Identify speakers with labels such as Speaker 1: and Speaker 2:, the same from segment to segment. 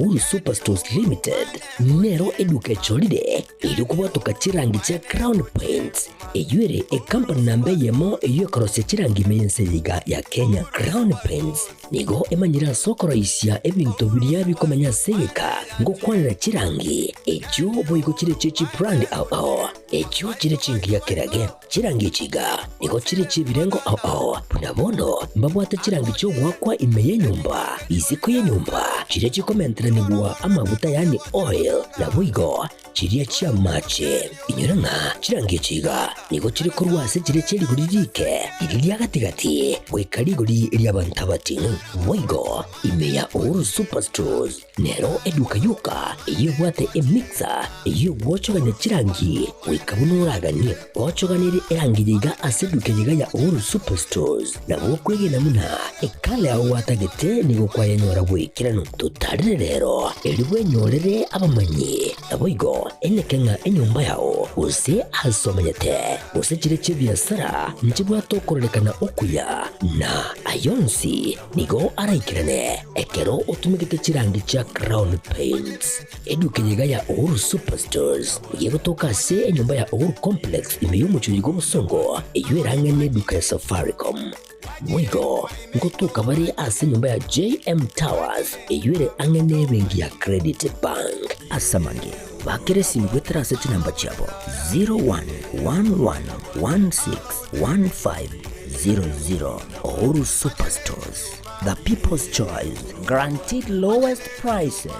Speaker 1: Uhuru Superstores Limited nero eduka echorire erio kobwatoka chirangi chia Crown Paints, eyio ere ekampani namba eyemo eyio ekorosia chirangi ime y'ense eye iga ya Kenya. Crown Paints nigo emanyire ase okoroisia ebinto biria bikomenya ase egeka ngokwanera chirangi echio boigo chire chie chibrand ao ao echio chire chingiya kerage. Chirangi echi iga nigo chire chi'ebirengo ao ao, buna bono mbabwate chirangi chi'ogoakwa ime y'enyomba, isiko y'enyomba, chiria chikomenteranigwa amaguta yaani oil, naboigo chiria chi'amache. Inyora ng'a chirangi echi iga nigo chire korwa ase chiria chie rigori riike, riria ria gati-gati, goika rigori ri'abanto abating'u. Boigo ime ya Uhuru Superstores Nero eduka yoka eyio ebwate emixer eyio egwochogania chirangi goika buna oraganie. Gochoganerie erangi eye iga ase eduka eye iga ya Uhuru Superstores nabo okwegena buna ekala yao gwatagete nigo kwayenyora bw'ekeranu. Totarere rero erio bwenyorere abamanyi naboigo eneke ng'a enyomba yao gose ase omenyete gose chire chi'ebiasara nchibwate okororekana okuya na ayonsi Nigo araikerane ekero otumegete chirangi chia Crown Paints. Eduka eye iga ya Uhuru Superstores nigo egotoka ase enyomba ya Uhuru Complex ime y'omochie oyo bw'obosongo eyio erang'e neduka ya Safaricom. Boigo ngotoka bare ase enyomba ya JM Towers eyio ere ang'e nebenki ya Credit Bank. Ase amange, bakera esimi goetera ase chinamba chiabo 0111161500. Uhuru Superstores, the people's choice, guaranteed lowest prices.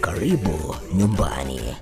Speaker 1: Karibu nyumbani.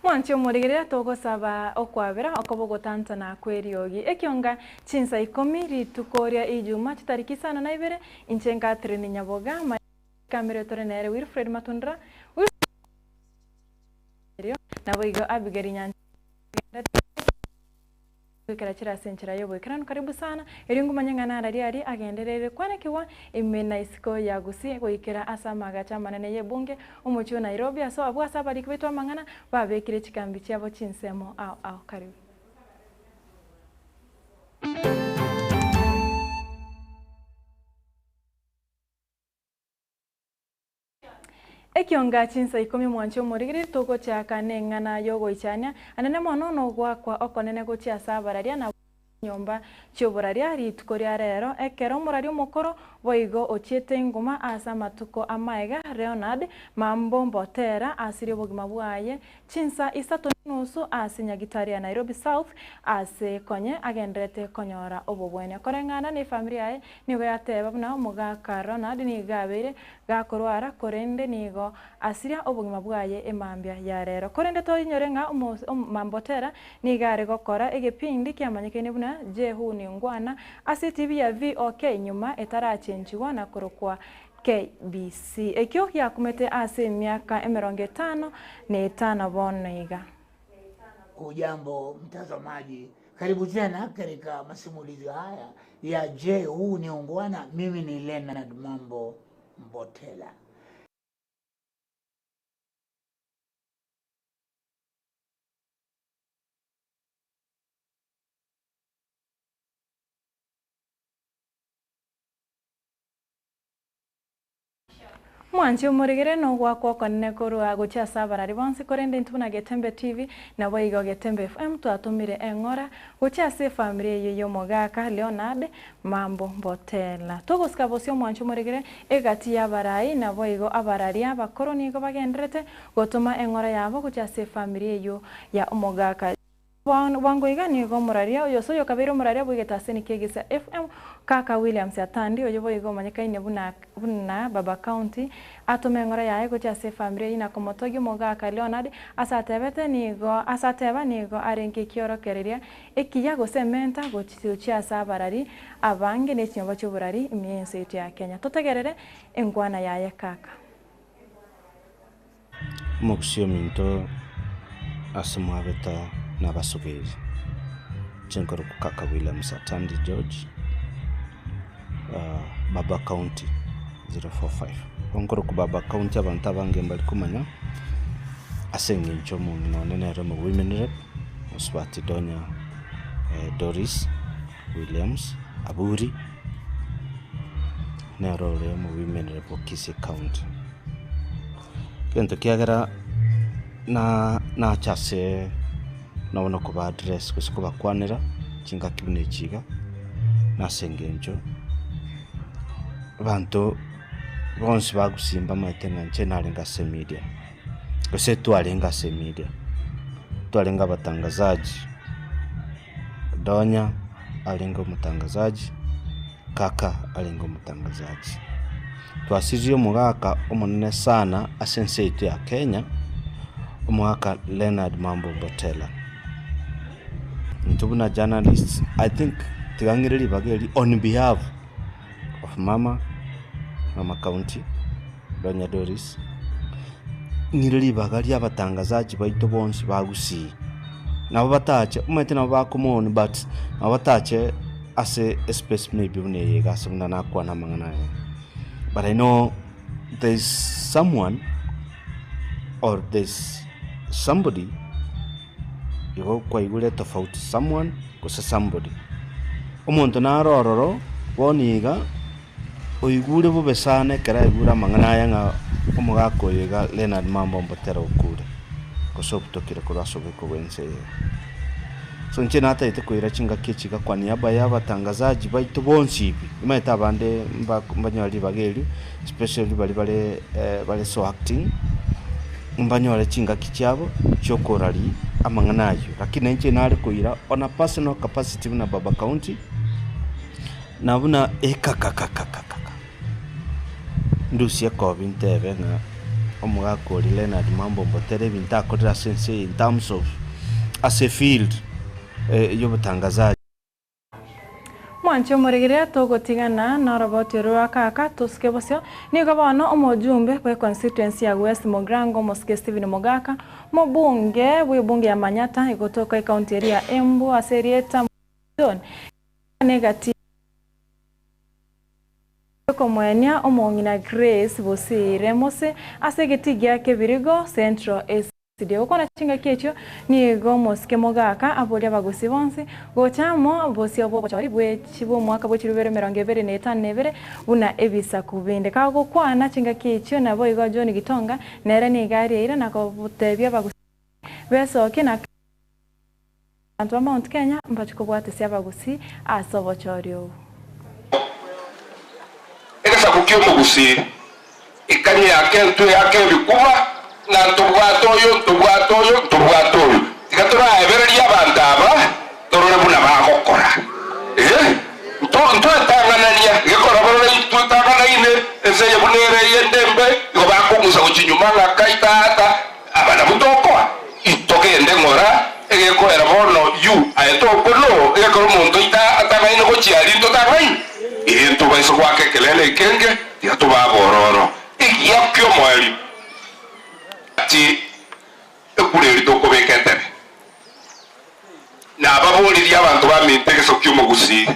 Speaker 2: Mwanche omorigereria togosaba okwabera okoba ogotantana kw'eriogi. Ekionga chinsa ikomi rituko ria Ijuma chitariki isano na ibere inche Catherine Nyaboga Kamere tore nere Wilfred Matundura Wilfred naboigo Abigail Nyanchera Goikera chire ase enchera y'oboikeranu karibu sana, erio ngomanye ng'a narari aria agendereire kwanekigwa ime na isiko ya Gusii goikera ase amaagacho amanene y'ebunge omochie o Nairobi ase abwo ase abariki baito amang'ana babekire chikambi chiabo chinsemo ao ao. Karibu. Ekionga chinsa ikomi mwanche omorigereria togochaka neng'ana y'ogoichania anene mono nogoakwa okonene gochia ase abararia na nyomba chi'oboraria rituko ria rero ekero omoraria omokoro boigo ochiete inguma ase amatuko amaega Leonard Mambo Mbotera asirie obogima bwaye Chinsa isato nenusu ase nyagitari ya Nairobi South ase konye agenderete konyora obobwenia. Koreng'ana nefamiri yaye nigo yateba buna omogaka Ronald nigo abeire gakorwara korende nigo asiria obogima bwaye emambia ya rero. Korende toinyore ng'a Mambotera nigo are gokora egepindi kiamanyekaine buna Je Huu Ni Ungwana ase etibi ya VOK nyuma etarachenchigwa na korokwa. KBC, ekio giakumete ase emiaka emerongo etano na etano bono iga.
Speaker 3: Hujambo mtazamaji, karibu tena katika masimulizi haya ya Je, huu ni ungwana? Mimi ni Leonard Mambo Mbotela.
Speaker 2: Mwanche omoregere nogoakwa okonene korwa gochia ase abarari bonsi korende intwe buna Getembe TV naboigo Getembe FM twatomire eng'ora gochia ase efamiri eyio y'omogaka Leonard Mambo Mbotela. Togosika bosio omwanche omoregere egati y'abarai naboigo abarari abakoro nigo bagendererete gotoma eng'ora yabo gochia ase efamiri eyio ya omogaka Bwango iga nigo omoraria oyo ase oyokabeire omoraria bw'egete ase Nikegisa FM, Kaka Williams Atandi, oyo boigo omanyekaine buna buna Baba County, atome eng'ora yaye gochia ase efamiri eyio na komotogia omogaka Leonard ase atebete nigo ase ateba nigo arenge ekiorokereria ekiya gose ementa gochia ase abarari abange ne chinyomba chi'oborari ime y'ense yaito ya Kenya. Totegerere enkwana yaye Kaka.
Speaker 4: Omogusi ominto ase mwabeta nabasubiri, inche nkorokwa kaka William Satandi George, Baba County 045. Igo nkorokwa Baba County abanto abange mbari komanya, ase eng'encho omong'ina one nere omo women rep, Mosubati Donya Doris Williams Aburi, nere ore omo women rep o Kisii County. Egento kiagera na nacha ase nabo koba address gose kobakwanera chingaki buna echi iga, nase eng'encho abanto bonsi bagusii mbamaete ng'a inche narenge ase emedia, gose twarenge ase emedia, twarenge abatangazaji, Donya arenge omotangazaji, Kaka arenge omotangazaji. Twasiririe omogaka omonene sana ase ense yaito ya Kenya, omogaka Leonard Mambo Mbotela. Intwe buna journalists, I think tiga ng'ire ribaga eri on behalf of mama, mama county, Donya Doris, ng'ire ribaga ria abatangazaji baito bonsi ba Gusii, nabo batache, omanyete nabo bakomooni but nabo batache ase espace maybe buna eye iga ase buna nakwana amang'ana aya. But I know there is someone or there is somebody igo kwaigure tofauti someone gose somebody. Omonto naro ororo bono iga. Oigure bobe sana ekero aigure amang'ana aya ng'a omogaka oyo iga Leonard Mambo Mbotera okure, gose obutokire korwa ase oboko bw'ense eye. So inche natagete koira chingaki echi iga kwa niaba ya abatangazaji baito bonsi pi, nimanyete abande mba mbanyore ribaga erio, especially baria bare bare so acting, mbanyore chingaki chiabo chiokoraria amang'ana ayio. Lakini inche nare koira on a personal capacity buna baba county. Na buna ekakakakakaka, ndusie ekobi ntebe ng'a omogaka oria Leonard Mambo mbotere ebinto akorire ase ense eye in terms of ase efield yobotangazaji.
Speaker 2: Mwanche omorigereria togotigana noroboti orwo rwa kaka tosuke bosio. Nigo bono omojumbe bwe constituency ya West Mugirango omosike Stephen Mogaka, mobunge bw'ebunge ya Manyatta egotoka ecounty eria ya Embu ase erieta John Negati yokomoenia omong'ina Grace Bosire Mose ase egetii gia Kebirigo Central SDA. Gokwana chingaki echio nigo omosike Mogaka aboria abagusi bonsi gocha amo bosio bw'obochori bw'omwaka bwe chirubere 2052 buna ebisaku binde. Kagokwana chingaki echio naboigo John Gitonga nere nigo arieire na gotebia abagusi besokie na Abanto ba Mount Kenya mbache kobwatesia abagusii ase obochori obo.
Speaker 5: Egesaku ki'omogusii, ekanywa yake entwe yake ebikuba, ng'a ntobwate oyo, ntobwate oyo, ntobwate oyo. Tiga toraebererie abanto aba, torore buna bagokora. Ee, nto, ntwetang'anania, gekora borore intwe tang'anaine, ense eye buna ere eyende embe, igo bakong'usa gochia nyuma ng'a kai tata, Aba nabwo tokoa, togende ng'ora, egekoera bono yu aye tokono, egekora omonto oito atang'aine gochia aria intotang'aine. Ee, ntobaisa goaka ekelele ekenge, tiga tobe abororo. Egiya ki'omoerio, ati ekura eri tokobeka entebe. Nababoririe abanto baminto egesaku ki'omogusii,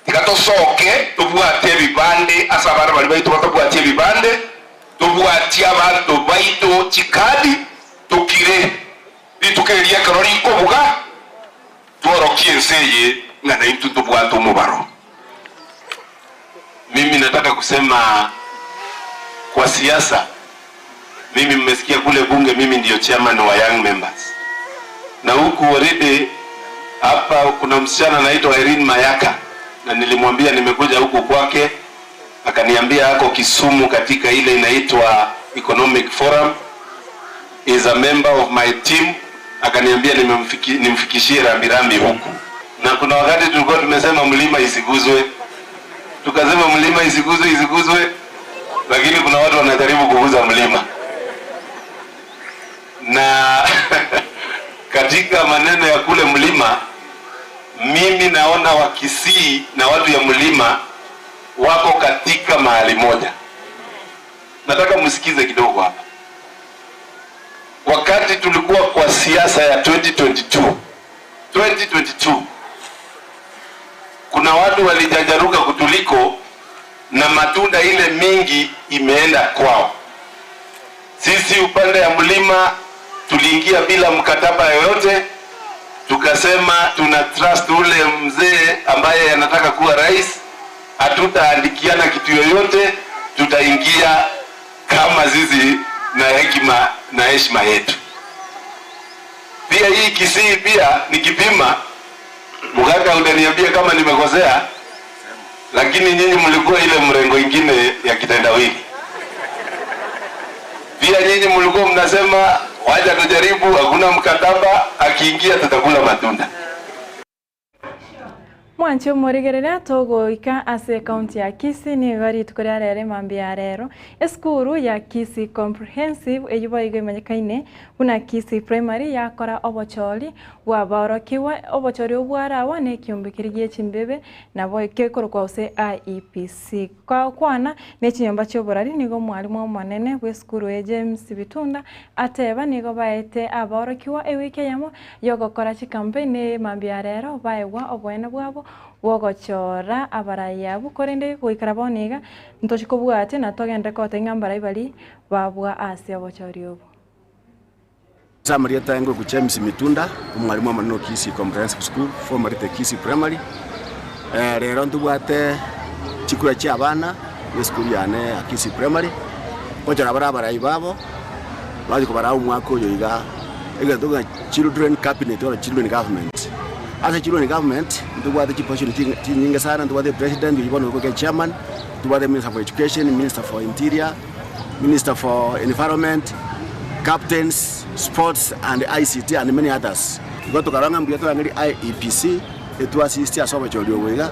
Speaker 5: tiga tosoke tobwate ebibande ase abana baria baito batabwati ebibande, tobwatie abanto baito chikadi, tokire rituko erio ekero rikobuga, tworokie ense eye ng'a naintwe ntobwate omobaro.
Speaker 6: Mimi nataka kusema kwa siasa, mimi mmesikia kule bunge, mimi ndio chairman wa young members, na huku already hapa kuna msichana anaitwa Irene Mayaka, na nilimwambia nimekuja huku kwake, akaniambia ako Kisumu katika ile inaitwa Economic Forum, is a member of my team, akaniambia nimfikishie rambirambi huku, na kuna wakati tulikuwa tumesema mlima isiguzwe, tukasema mlima isiguzwe isiguzwe, lakini kuna watu wanajaribu kuguza mlima na katika maneno ya kule mlima, mimi naona Wakisii na watu ya mlima wako katika mahali moja. Nataka msikize kidogo hapa. Wakati tulikuwa kwa siasa ya 2022, 2022 kuna watu walijajaruka kutuliko na matunda ile mingi imeenda kwao. Sisi upande ya mlima tuliingia bila mkataba yoyote, tukasema tuna trust ule mzee ambaye anataka kuwa rais, hatutaandikiana kitu yoyote, tutaingia kama sisi na hekima na heshima yetu. Pia hii Kisii pia nikipima, mganga utaniambia kama nimekosea, lakini nyinyi mlikuwa ile mrengo ingine ya kitendawili. Pia nyinyi mlikuwa mnasema wacha tujaribu, hakuna mkataba, akiingia tutakula matunda.
Speaker 2: Mwanche omorigereria togoika ase ekaunti ya Kisii nigo rituko ria rero emambia ya rero esukuru ya Kisii Comprehensive eywo boigo emanyekaine buna Kisii Primary yakora obochori bwabaorokiwa obochori obwarawa na ekiombe keria gia echimbebe nabo gekorokwa gose IEBC. Kwana na echinyomba chia oborari nigo omwalimu omonene bwa esukuru eye James Bitunda ateba nigo baete abaorokiwa ewiki eyemo yogokora chicampaign emambia ya rero baegwa oboene bwabo bwogochora abarai abwo korende goikara bono iga ntochikobwatia na togende koteba ng'a mbarai baria babwa ase obochori obo.
Speaker 7: Ase amarieta aye ngoku James Mitunda, omwalimu omonene o Kisii Comprehensive School, formerly the Kisii Primary. Eh, rero ntobwate chikura chia abana bwa esukuru yane ya Kisii Primary, gochora bare abarai babo, bache kobaraa omwaka oyo iga, egento ng'a children cabinet or children government. Ase children government, ntobwate chiposition chinyinge sana, ntobwate president oywo bono ogoika chairman, ntobwate minister for education, minister for interior, minister for environment, captains, sports and ICT and many others. Igo tokarora ng'a mbuya torangerie IEBC etuassist ase obochori obo iga,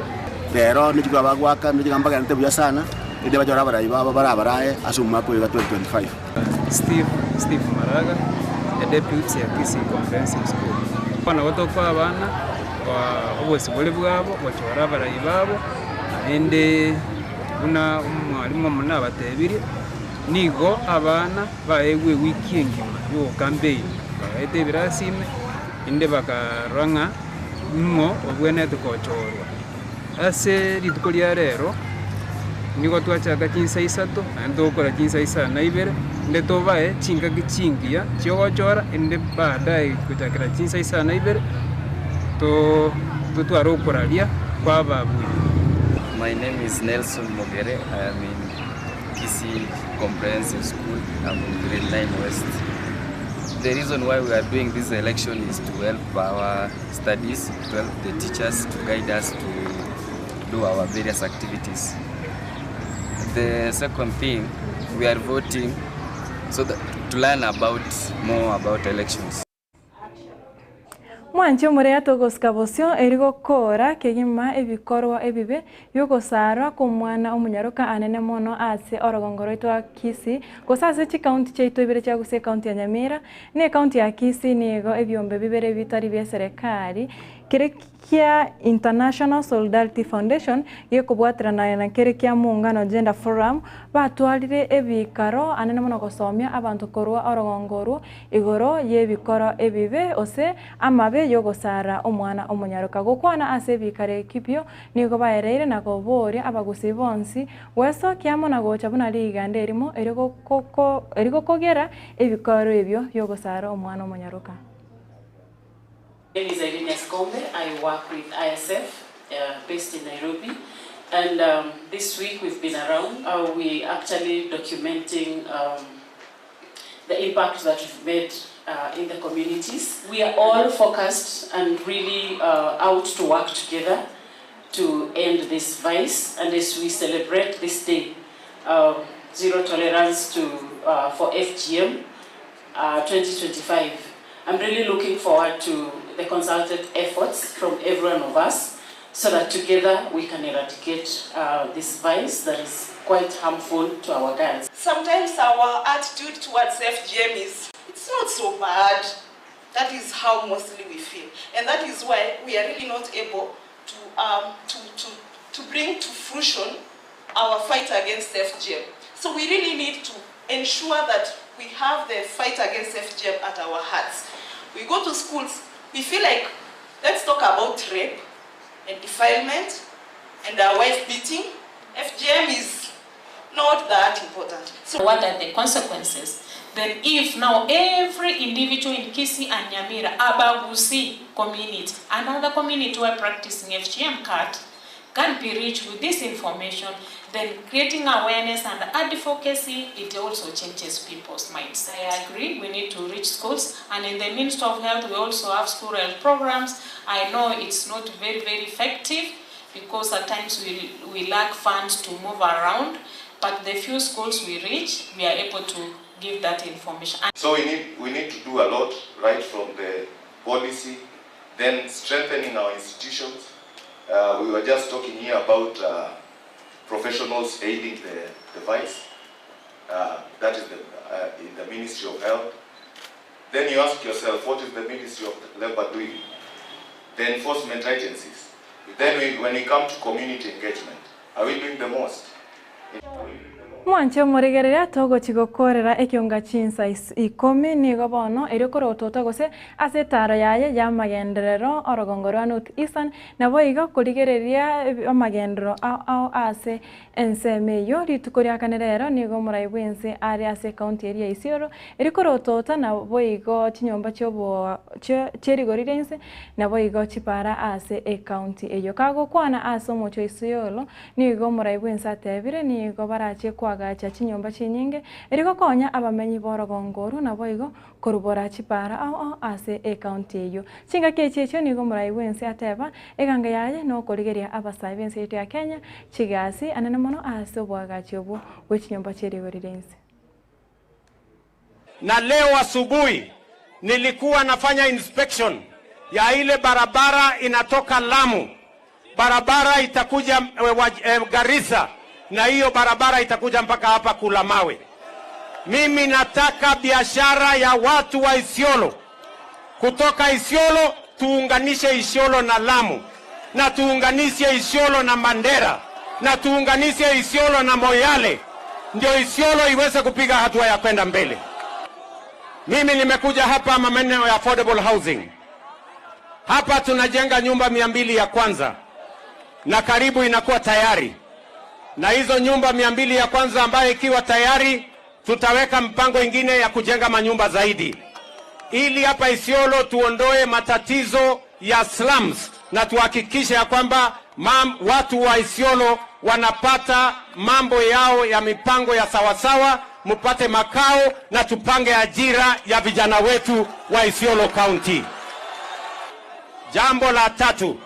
Speaker 7: rero nichiko abagoaka nichiko mbagenderete buya sana, erinde bachore abarai babo barabarae ase omwaka oyo iga 2025.
Speaker 8: Steve Steve Maraga, a deputy ya Kisii Comprehensive School. Bono nabo tokoa abana obosibore bwabo gochora abarai babo, naende buna omwalimu omonene abatebirie, nigo abana baegwe ewiki engima ya ogocampaign, bagaeta ebirasi ime, inde bakarora ng'a ning'o obwenerete gochorwa. Ase rituko ria rero, nigo twachaka chinsa isato, naende togokora chinsa isano na ibere, inde tobae chingaki chingiya chiogochora, inde baadaye gochakera chinsa isano na ibere, to totware okoraria kwa ababui.
Speaker 9: My name is Nelson Mogere. I am in Kisii Comprehensive School. I'm in grade 9 West. The reason why we are doing this election is to help our studies, to help the teachers, to guide us to do our various activities. The second thing, we are voting so that to learn about more about elections.
Speaker 2: Mwanche omoreya togosika bosio eri gokora kegima ebikorwa ebibe bi'ogosarwa kw'omwana omonyaroka anene mono ase orogongo rwaito rwa Kisii gose ase chikaunti chiaito ibere chia gose ekaunti ya Nyamira na ekaunti ya Kisii nigo ebiombe bibere bitari bia eserekari. Kere kia International Solidarity Foundation gekobwaterana na kere kia Muungano Gender Forum batwarire ebikaro anene mono gosomia abanto korwa orogongo orwo igoro yebikoro ebibe ose amabe yogosara omwana omonyaroka. Gokwana ase ebikaro ekibio nigo baereire na koboria abagusii bonsi gwesokia amo na gocha buna riganda erimo erio gokogera ebikoro ebio biogosara omwana omonyaroka.
Speaker 10: name is Irene Askombe. I work with ISF uh, based in Nairobi. And um, this week we've been around. Uh, we actually documenting um, the impact that we've made uh, in the communities. We are all focused and really uh, out to work together to end this vice. And as we celebrate this day, uh, zero tolerance to, uh, for FGM uh, 2025, I'm really looking forward to the consulted efforts from every one of us so that together we can eradicate uh, this vice that is quite harmful to our girls.
Speaker 11: Sometimes our attitude towards FGM is, it's not so bad. That is how mostly we feel. And that is why we are really not able to, um, to, to, to bring to fruition our fight against FGM. So we really need to ensure that we have the fight against FGM at our hearts. We go to schools, we feel like, let's talk about rape and defilement and our wife beating. FGM is not that important.
Speaker 12: So what are the consequences? Then if now every individual in Kisii and Nyamira, Abagusi community, another community who are practicing FGM cut, can be reached with this information, then creating awareness and advocacy, it also changes people's mindset. I agree, we need to reach schools, and in the Ministry of Health, we also have school health programs. I know it's not very, very effective because at times we, we lack funds to move around, but the few schools we reach, we are able to give that information.
Speaker 6: So we need, we need to do a lot right from the policy, then strengthening our institutions. Uh, we were just talking here about uh, professionals aiding the, the vice. Uh, that is the, uh, in the Ministry of Health. Then you ask yourself, what is the Ministry of Labor doing? The enforcement agencies. Then we, when we come to community engagement, are we doing the most?
Speaker 2: Mwanche omorigereria togochi gokorera ekionga chinsa ikomi nigo bono erio korotota gose ase etaro yaye ya amagenderero orogongo rwa North Eastern nabo igo korigereria amagenderero ao ao ase ensemo eywo rituko ria kane rero nigo omorai bwa ense are ase ekaunti eria ya Isiolo erio korotota nabo igo chinyomba chiobo chierigori ria ense nabo igo chipara ase ekaunti eywo. Kagokwana ase omochie o Isiolo nigo omorai bwa ense atebire nigo barache koagacha chinyomba chinyinge erio gokonya abamenyi ba orogongo orwo naboigo korubora chipara ao ao ase ekaunti eywo. Chingaki echi echio nigo omorai bwa ense ateba eganga yaye na okorigeria abasae ba ense yaito ya Kenya chigasi anene mono ase oboagachi obwo bwe chinyomba chierigori ria ense.
Speaker 13: Na leo asubuhi nilikuwa nafanya inspection ya ile barabara inatoka Lamu, barabara itakuja e, Garissa, na hiyo barabara itakuja mpaka hapa Kulamawe. Mimi nataka biashara ya watu wa Isiolo kutoka Isiolo tuunganishe Isiolo na Lamu na tuunganishe Isiolo na Mandera na tuunganishe Isiolo na Moyale, ndio Isiolo iweze kupiga hatua ya kwenda mbele. Mimi nimekuja hapa maneno ya affordable housing. Hapa tunajenga nyumba 200 ya kwanza na karibu inakuwa tayari, na hizo nyumba 200 ya kwanza ambayo ikiwa tayari, tutaweka mpango ingine ya kujenga manyumba zaidi, ili hapa Isiolo tuondoe matatizo ya slums na tuhakikishe ya kwamba mam, watu wa Isiolo wanapata mambo yao ya mipango ya sawasawa, mupate makao na tupange ajira ya vijana wetu wa Isiolo County. Jambo la tatu,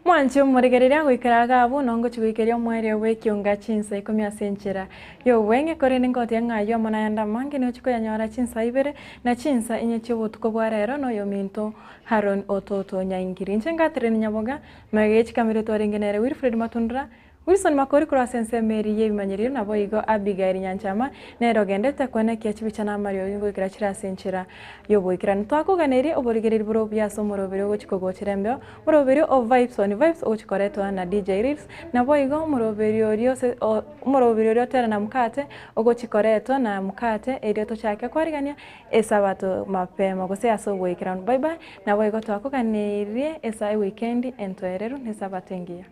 Speaker 2: Mwanche omorigereria goikara iga abwo nongochi goikeria omoerio bwa ekionga chinsa ikomi ase enchera ya obweng'e korende ngotebi ng'a aywo amo nayande amange nigochi koyanyora chinsa ibere na chinsa inye chia obotuko bwa rero na oyominto Haron Ototo Nyaingiri. Inche ngatereni Nyaboga, magega ye chikamera twarenge nere Wilfred Matundura, Wilson Makori korwa ase ensemo eria y'ebimanyererio naboigo Abigail Nyanchama nere ogendete koenekia chibicha na amariogi ngoikera chire ase enchera y'oboikeranu. Twakoganerie oborigereria bore obuya ase omoroberi ogochia kogochera embeo, omoroberi o Vibes on Vibes ogochia koretwa na DJ Reeves, naboigo omoroberi oria ose omoroberi oria otera na Mkate ogochia koretwa na Mkate erio tochake kwarigania esabato mapema gose ase oboikeranu. Bye bye, naboigo twakoganeirie esa ewikendi entoereru na esabato engiya.